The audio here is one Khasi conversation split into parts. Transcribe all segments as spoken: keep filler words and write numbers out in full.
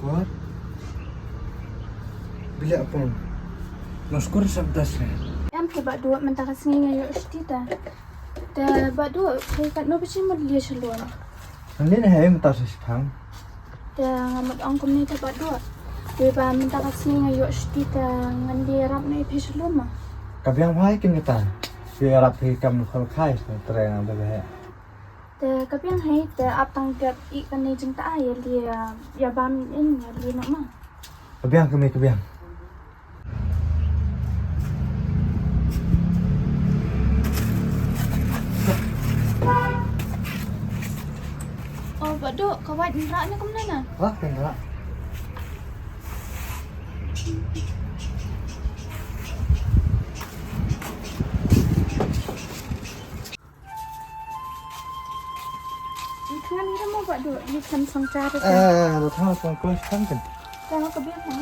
What? Bileh apong. Nos kur sabdas ne. Em ke Bah Duh, mynta ka sngi nga ïoh shuti ta. Te Bah Duh, phi katno baje mut leit sha lum? Ngan leit ne hei mynta sa shiphang. Te nga mut ong kumne te Bah Duh. Te ba mynta ka sngi nga ïoh shuti te ngan leit ïarap noh ïa phi sha lum ma. Ka biang bha ïa kin kata. Phi ïarap phi kam khol khai sa trei nga ba heh. Te ka biang hei te ap tang dep ïa kane jingtah ïa leit ïa bam in ïa leit noh ma. Ka biang kmie ka biang. Oh, Bah Duh, ka wait nrah ne kumno na? Wah, ka nrah. Ngan ïa mo Bah Duh, ïa kan song cha. Eh, lo thang song ko song kan. Ka ka biang ha.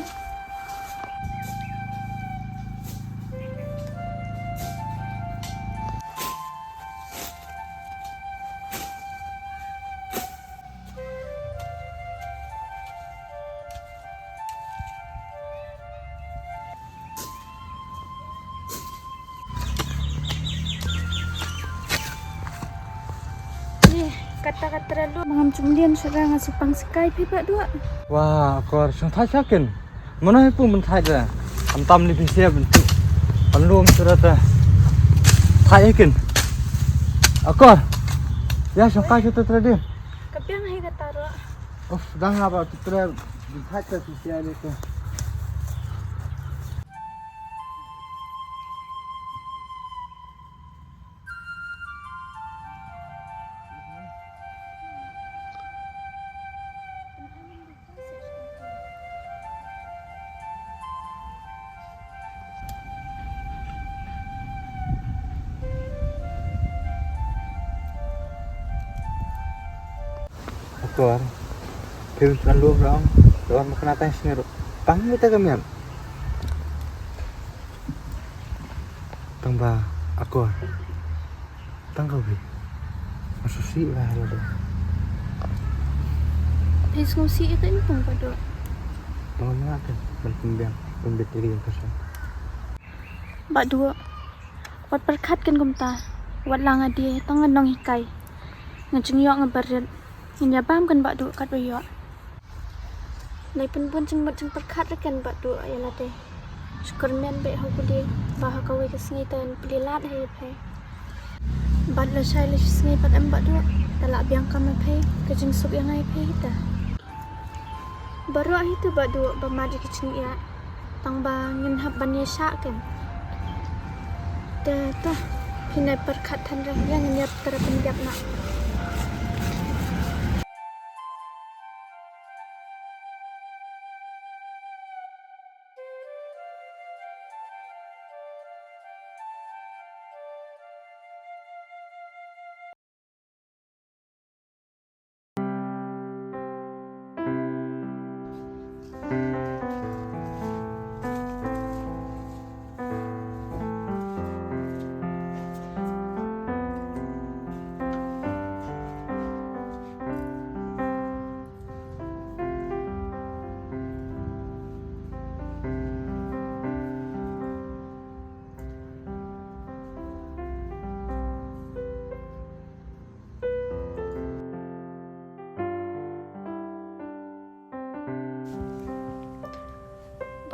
Ih, kata kata lu mangam chumlian sura nga sipang sikai phi Bah Duh. Wah, Akor, shong thai sakin. Mano hi pu men thai da. Am tam li phi sia bentuk. Pan lum sura ta. Thai ikin. Akor. Ya, shong kai kita tradin. Ka biang hi kata ro. Of, dang apa tu tra. Thai ta phi sia ni tu. Akor. Phim sngewlum rong. Rong makna tang sngew. Pang mita ka miam. Tang ba Akor. Tang ka wi. Masu si ba lo do. Phi sngewsih ïa ka in tang Bah Duh. Tang ma ka ban pynbiang pynbit ri ka sa. Bah Duh. Wat pyrkhat kan kumta. Wat la nga die tang nga nonghikai. Nga jingïoh nga barit. Ngin ïa bam kan Bah Duh katba ïoh. Nai pynbun jingmut jingpyrkhat re kan Bah Duh ïa lade. Shukur men bad ha u Blei ba ha kawei ka sngi te yn plie lad ha ïa phi. Bad lashai lashisngi pat em Bah Duh, te la biang kam ïa phi, ka jingsuk ïa nga ïa phi hi te. Baroh hi te Bah Duh ba mad ïa ka jingïa. Tang ba ngin hap ban ïa shah kan. Te to, phi nai pyrkhat than re, ïa ngin ïa tara pynbiang na.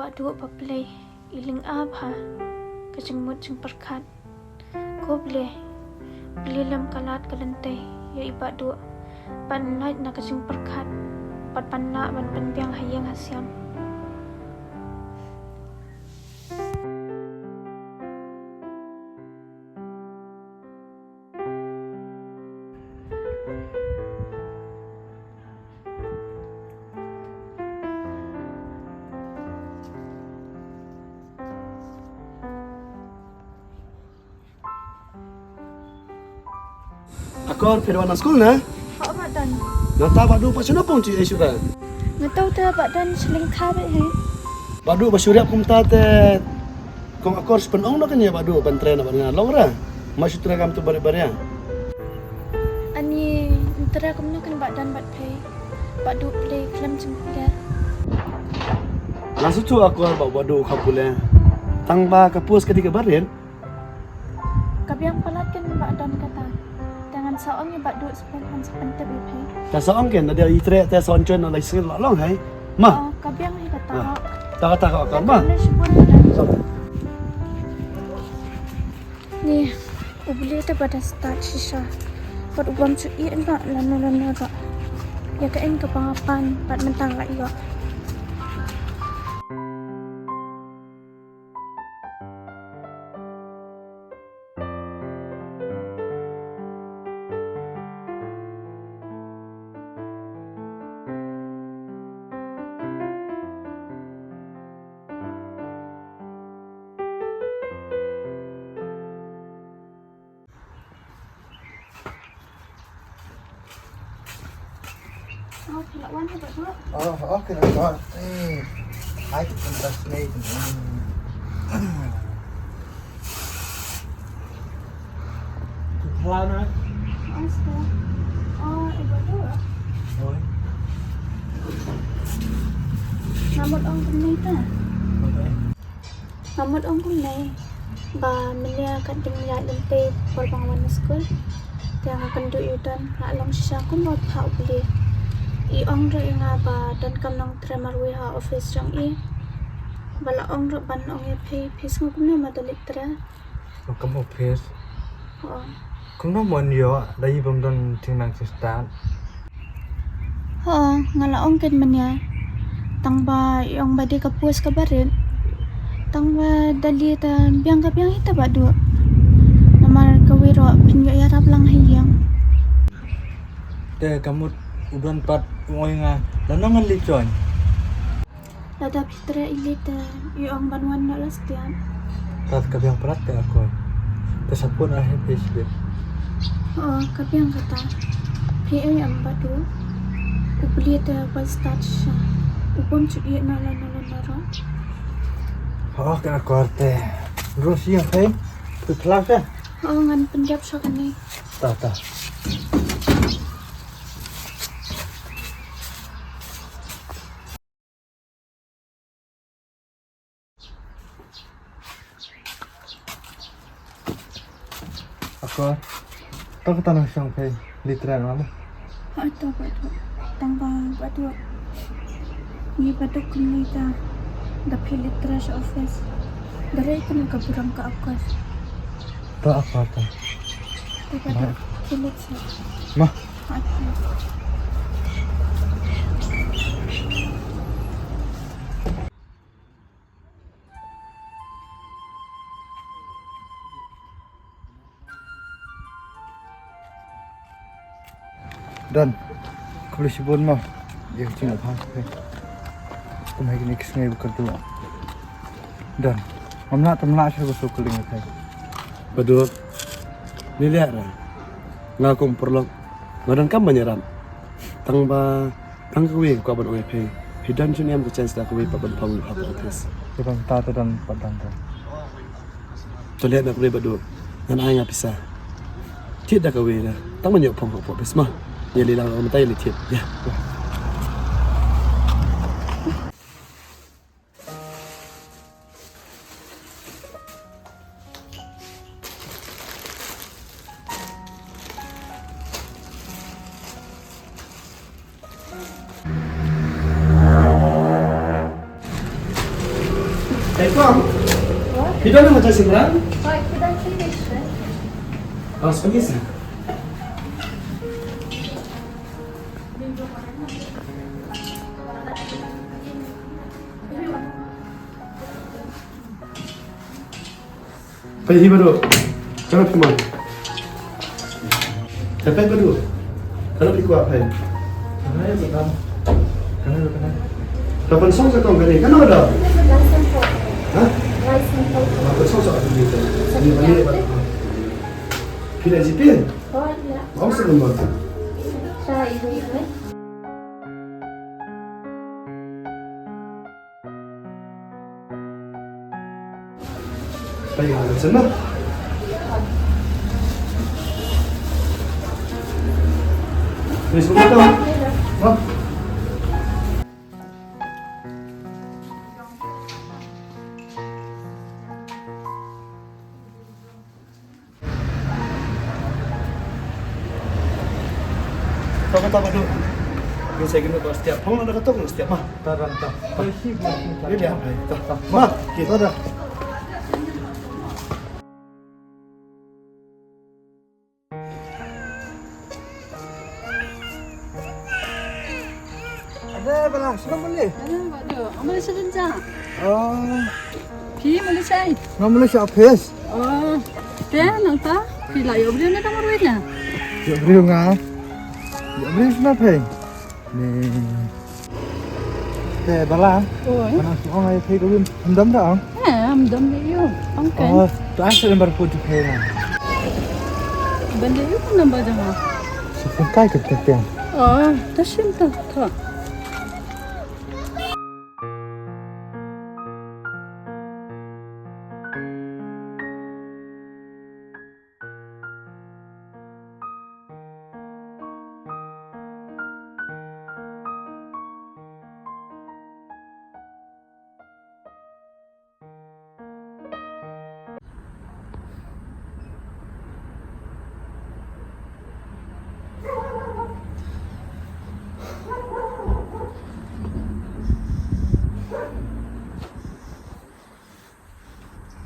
Bah Duh ba Blei, i lynga bha ka jingmut jingpyrkhat. Ko Blei, plie lem ka lad ka lynti ïa i Bah Duh ban lait na ka jingpyrkhat bad ban lah ban pynbiang ha ïing ha sem. Akor, phi wan na skul ne? Hooid, Bah Don. Nangta Bah Duh pat shano pung, chi ai shuh da? Nga tau te Bah Don, shu lyngkha beit hi. Bah Duh, ba shu riap kumta te kong Akor shu pynong noh kane Bah Duh ban trei na Bah Don, long re. Ma shu trei kam tu barit barit. Ani trei kumno kan Bah Don bad phi. Bah Duh phi khlem jingpyrkhat. Nga sngewthuh Akor ba u Bah Duh u kham pule. Tang ba ka post ka dei kaba rit. Ka biang palat kein ba don kata. Te ngan sa ong ïa u Bah Duh shuwa ban sa pyntip ïa phi. Te sa ong kein, lada i treh te sa ong kein, na lai sngewthuh la long hi. Ma. Oh, ka biang hi kata. Ah. Ta kata ka Akor ma. Khublei shibun. Ni, u Blei te ba da stad shisha. Bad u bym shu ïeh noh lano lano ruh. Ïa kaei kaba nga pan bad mynta nga la ïoh. Oh, phi la wan hi Bah Duh. Oh, okay, Akor. Eh, ai, congratulate. Hello, na. Oh, sir. Oh, i Bah Duh. Oi. Nga mut ong kumne ta. Okay. Nga mut ong kumne ba mynne kat dang ïaid lynti por ba nga wan na skul. Te nga kynduh ïa u Don, nga long shisha kumba u phah u Blei. I ong ruh ïa nga ba donkam nongtrei marwei ha office jong i. Ba la ong ruh ban ong ïa phi, phi sngew kumno ma da leit trei? Donkam office. Kumno mon ïoh da i bym don jingnang jingstad. Ho, nga la ong kein mynne. Tang ba i ong ba dei ka post kaba rit. Tang ba da lei te biang ka biang hi te Bah Duh. Namar kawei ruh phin ïoh ïarap lang ha ïing. Te ka mut u Don pat u ong ïa nga lano ngan leit join. Lada phi treh i leit te i ong ban wan noh la step. Kat ka biang palat te Akor. Te sa pun ah he phi sbit. Oh, ka biang kata. Phi ei em Bah Duh. U Blei te ba stad shisha. U bym shu ïeh noh lano lano ruh. Oh, ka Akor te. Ruh shisha phi. Phi khlak te. Oh, ngan pynjop sha kane. Ta ta. Akor, to kata nang shong phi leit trei noh mo? Hooid to Bah Duh. Tang ba Bah Duh, ngi Bah Duh kumne ta, da phi leit trei sha office, da rei kumne ka burom ka Akor. To Akor to. To Bah Duh, phi leit sha. Ma. Don, khublei shibun mo. Ïa ka jingïaphang phi. Kum ha kine ki sngi ba kyrduh. Don, ngam lah tam lah shuh ba shu kylli ïa phi. Bah Duh, ne leh ra. Nga kum paralok nga donkam ban ïarap. Tang ba tang kawei ka kwah ban ong ïa phi. Phi don shim ïa ka chance da kawei pat ban phong ha ka office. Te ban ta te don pat don te. To leh na kawei Bah Duh. Ngan ai nga pisa. Thied da kawei na. Tang ban ïoh phong ha ka office ma. Ïa lei lang mynta ïa lei thied. Ïa. Hey, Kong. What? Phi don hangne ha Simran? Hooid, phi don phi dei seh. Oh, spaghetti. Peit hi Bah Duh. Ka nap kumne. Peit Bah Duh. Ka nap i kwah peit. Ka nap i kwah. Ka nap i kwah. Ka ban song sa kong kane. Ka nap Bah Duh. Ha? Ka ban song sa kong kane. Ni ba ni ba. Phi la ji phi? Oh, ïa. Ong sa kong ba. Sa i ni. Peit ïa ka sen ma. Ni semua tu. Ha? Tong, tong, aduh. Ngin sa ïakynduh ka step. Phong na ka tong step, ma. Ta, ta, ta. Ïa, ïa, ta. Ma, ki, ta, ta. Ade, bala, sino muli? Ade, Bah Duh. Ong muli sha. Oh. Phi muli shai? Nga muli sha office. Oh. Te nangta phi la ïoh briew ne tang marwei na? Ïoh briew nga. Ïoh briew sha na phi. Ni. Te bala. Oi. Mana su ong ai phi ko win. Hamdam da ong. Eh, hamdam da ïoh. Ong kan. Oh, to ask the number phone to phi na. Ban da ïoh number jong nga. Sa phi kai ka te te. Oh, ta shim ta. Ta.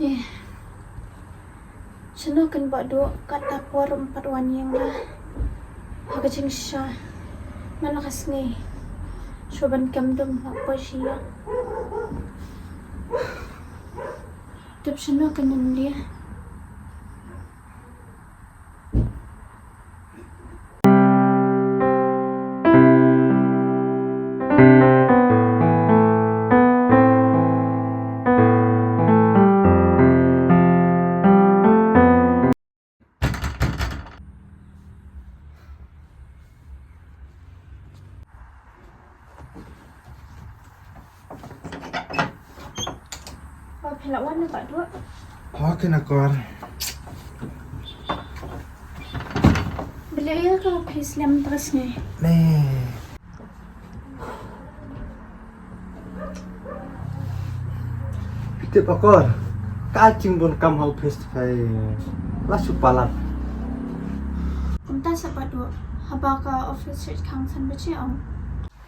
Ïeh. Shano kan Bah Duh, katta por um pat wan ïa nga. Ha ka jingshisha man la ka sngi, shuwa ban kem dum la poi shi ïa. Tip shano kan ym leh. Ba phi la wan ne Bah Duh? Ho, kine kor. Balei ïa ka phi slem tras ne? Ne. Phi tip Akor, ka jingbun kam ha office te phi la shu palat. Kumta sa Bah Duh, haba ka office shait khang san baje ong.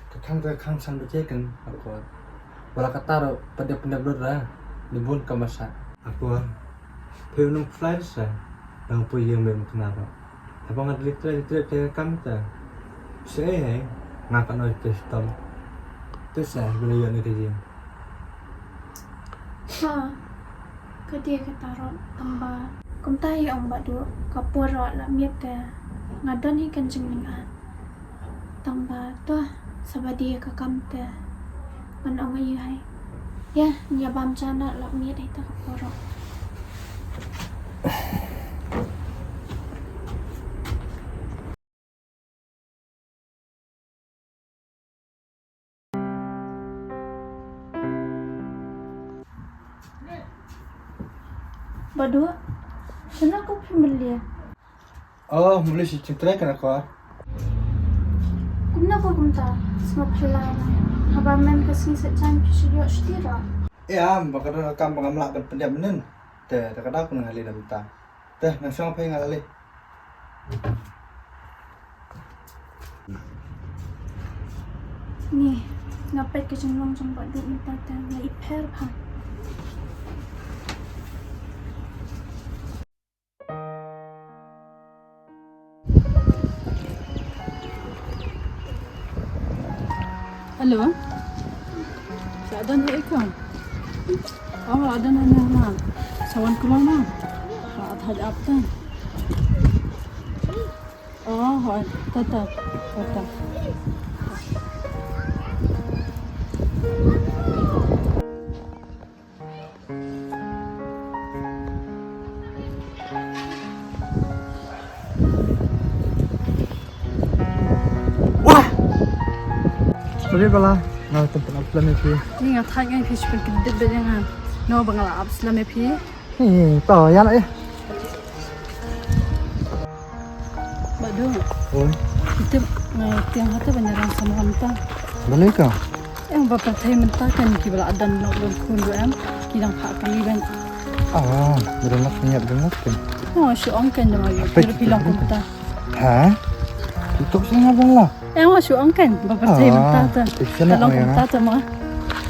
Ka khang te khang san baje kan Akor. Wala kata ruh pat dep pyndep lut ra. Ni bun ka masa. Akor. Phi nang fly sa. Dang poi ïing mem kena ruh. Haba nga dei trei trei te kam te. Sa ei ei. Nga ka noi te stom. Te sa bela ïoh ni ka ïing. Ha. Ka dei kata ruh tang ba. Kumta hi ong Bah Duh. Ka por ruh la miet te. Nga don hi kan jingmynga. Tang ba to, sa ba dei ka kam te ngan ong ïa hai. Ïa, ïa bam jana la miet ita ka por ruh. Bah Duh, shano ka phi mylli? Oh, muli shi chingtrei kan Akor. Kumno ko kumta, sngewphylla na. Haba mem ka sngi sa jan phi shu ïoh shuti ruh. Ïa, ba ka don ka kam ba ngam lah ban pyndep mynnin. Te, te ka dei pynang hali na mynta. Te, nang shong phi nga lali. Ni, nga peit ka jinglong jong Bah Duh mynta te, nga ipher bha. Hello. Sa don ha iko. Oh, adon ha na. Sa wan kulo na. Ha, thaj apta. Oh, hooid. Tata. Tata. Wah! Sorry bala, nga tymmen ap slem ïa phi. Ni nga thait ngai phi shu pynkyndit bad ïa nga. No ba nga la ap slem ïa phi. Ni to ïa la ïa. Bah Duh. Oi. Kita ngai tiang hata ban ïarang sama hangta. Balei ka? Ïa ba pyrthei mynta kan ki ba la don nok don khun ruh em. Ki dang phah kali ban. Ah, ba don nok niat don nok kan. Oh, shu ong kan jong ayu. Phi long kumta. Ha? Ki Tuk sini apa lah? Eh, masuk angkan. Bapak saya minta tu. Tepisa ni apa ya?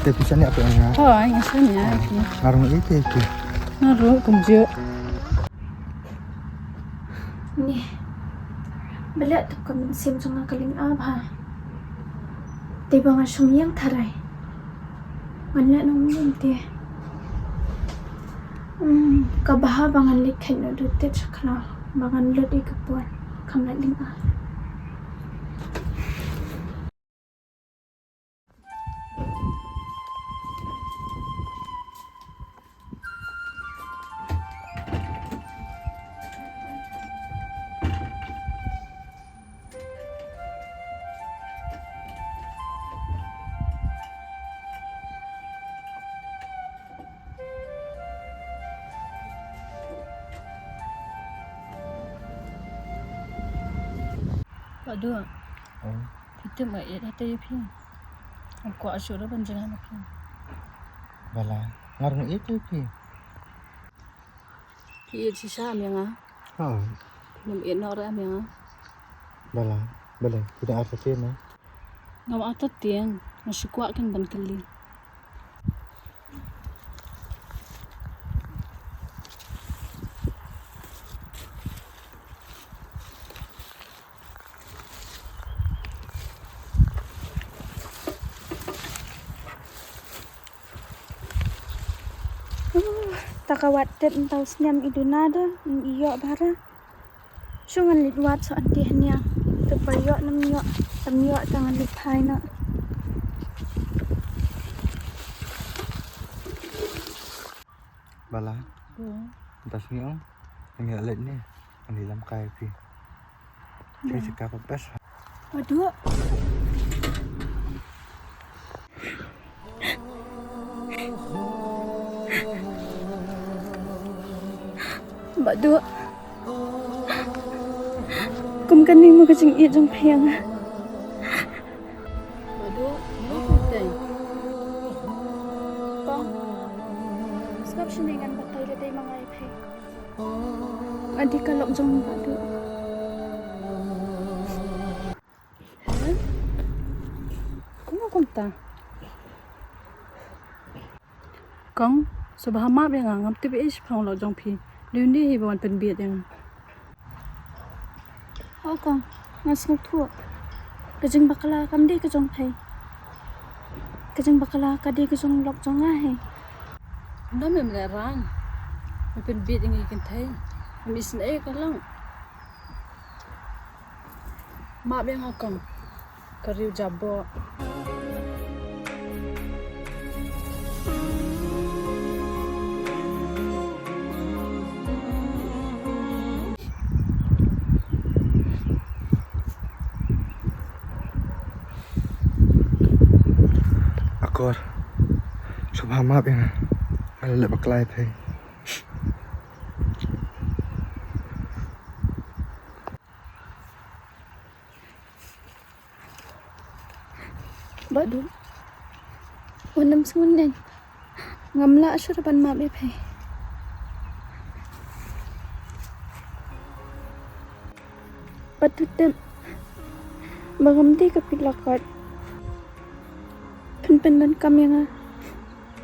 Tepisa ni apa ya? Oh, yang sini ya. Ngarung itu itu. Ngarung kumjuk. Ni. Balik tu kami sim sungai keling apa? Tiba ngasung yang tarai. Ngan leh nongmihkhmat te. Hmm, ka bha ba ngan leit kheit noh da u Tit sha khlaw ba ngan lut ïa ka por. Kam leh lyngngoh. Bah Duh. Oh. Phi tip nga ïeit hate ïa phi. Nga kwah shuh ruh ban jngai ma phi. Ba la, nga ruh nga ïeit ïa phi. Phi ïeit shisha em ïa nga? Ha. Phim ïeit noh ruh em ïa nga? Balei? Balei? Phi dang artatien ne? Ngam artatien, nga shu kwah kein ban kylli. Uh, ta ka wad tet mynta u snem i duna da, i ïoh bha ra. Shu ngan leit wad sa anti hynñiang. Te ba ïoh nam ïoh, tam ïoh ta ngan leit phai na. Bala. Hmm. Mynta sngi ong. Ngi leit ne. Ngi lam kai phi. Phi sika pa best. Aduh. Bah Duh. Kum kane mo ka jingïeit jong phi ïa nga. Bah Duh, mo ka tei. Kong. Sngap shane ngan batai lade ma nga ïa phi. Adi ka lok jong Bah Duh. Kumno kumta? Kong, sngewbha map ïa nga, ngam tip ei shaphang u lok jong phi. Dei une hi ba wan pynbieit ïa nga. O Kong, nga sngewthuh. Ka jingbakla kam dei ka jong phi. Ka jingbakla ka dei ka jong u lok jong nga hi. Ngam, mem lehraiñ. Me pynbieit ïa ngi kynthei. Ngam isynei ka long. Map ïa nga Kong. Ka riew jaboh. Akor. Sngewbha map ïa nga. Nga la leh bakla ïa phi. Bah Duh. Wat nym sngew neng. Ngam lah shuh ban map ïa phi. Bad to tip ba ngam dei ka phi la kot. Phin pyndonkam ïa nga.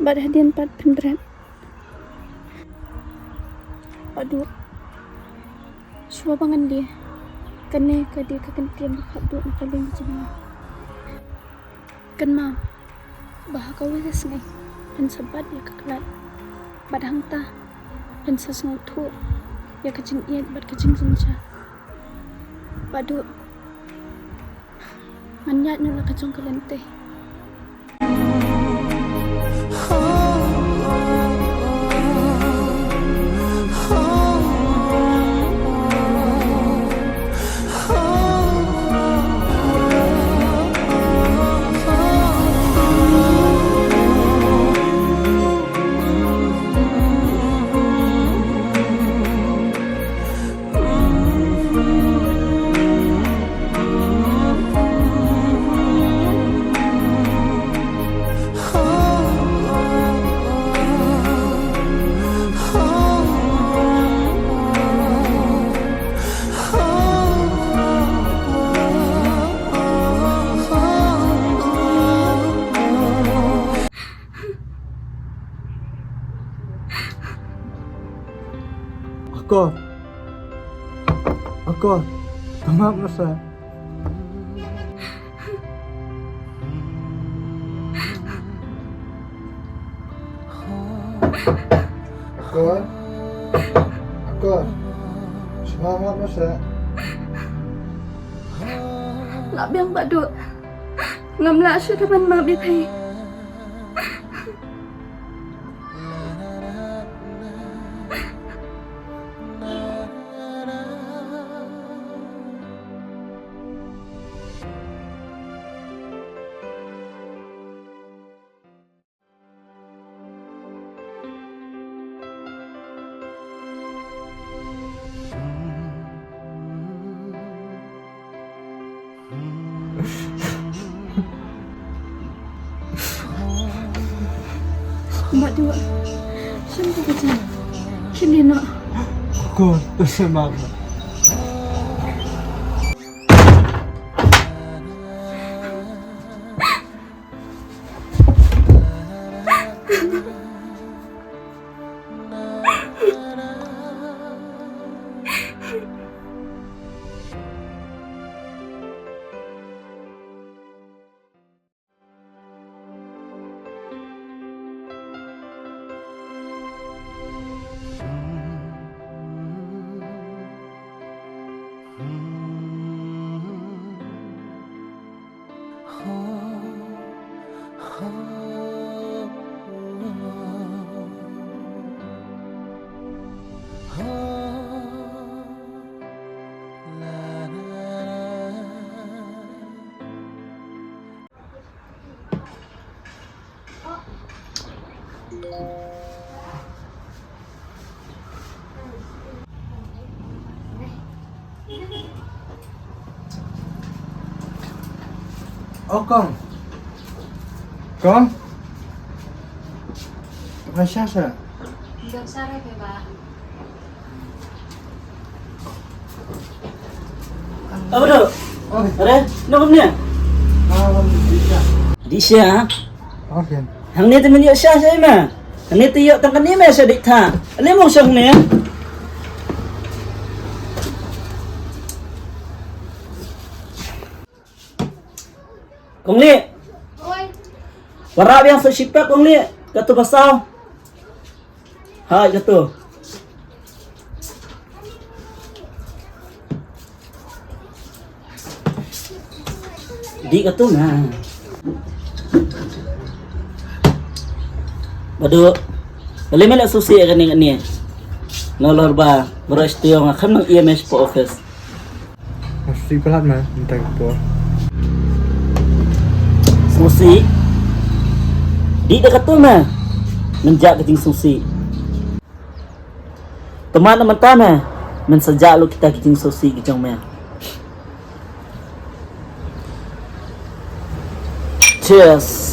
Bad hadien pat phin bret. Bah Duh. Shuwa ba ngan die, kane ka dei ka kyntien ba khatduh na ka liang jong nga. Kynmaw ba ha kawei ka sngi phin sa bat ïa ka khlad. Bad hangta phin sa sngewthuh ïa ka jingïeit bad ka jingjynjar. Bah Duh. Ngan ïaid na la ka jong ka lynti. Akor. Akor. Tamam rasa. Akor. Akor. Selamat masa. Lah biang Bah Duh. Ngam lah shuh ban map ïa phi. Mat dua. Shem tu kecil. Kini nak. Ko tu sema. O kong. Kong. Apa sha sha? Jom sara ke ba. Apa tu? Are, no kumne? Di sha. Okay. Hangne te men ïoh sha sha ma. Hangne te ïoh tang kane ma sha dik tha. Ale mo sha hangne. Kong Li. Oi. Wara biang sa shipak Kong Li. Katu pasal. Hai katu. Di katu na. Badu. Bali mela susi kani kani. Nolor ba. Bro istiong akan nang E M S po office. Sngewsih palat ma mynta ka por. Sngewsih. Dei da katu ma. Mynjah ka jingsngewsih. Te ma na mynta ma. Men sa jah lut kita ka jingsngewsih ka jong ma. Cheers.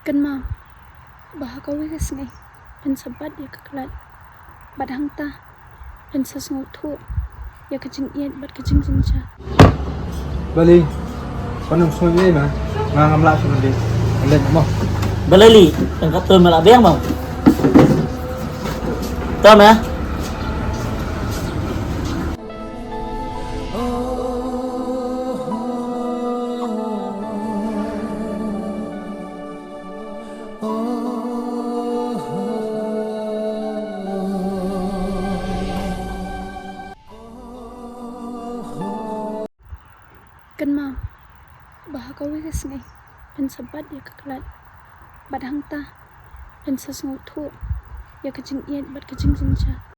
Kynmaw ba ha kawei ka sngi phin sa bat ïa ka khlad bad hangta phin sa sngewthuh ïa ka jingïeit bad ka jingjynjar. Bali, pan ym sngewthuh ma, nga ngam lah sngewthuh. Alen mo. Bali, tang katto me la biang mo. To ma. Kynmaw ba ha kawei ka sngi phin sa bat ïa ka khlad bad hangta phin sa sngewthuh ïa ka jingïeit bad ka jingjynjar.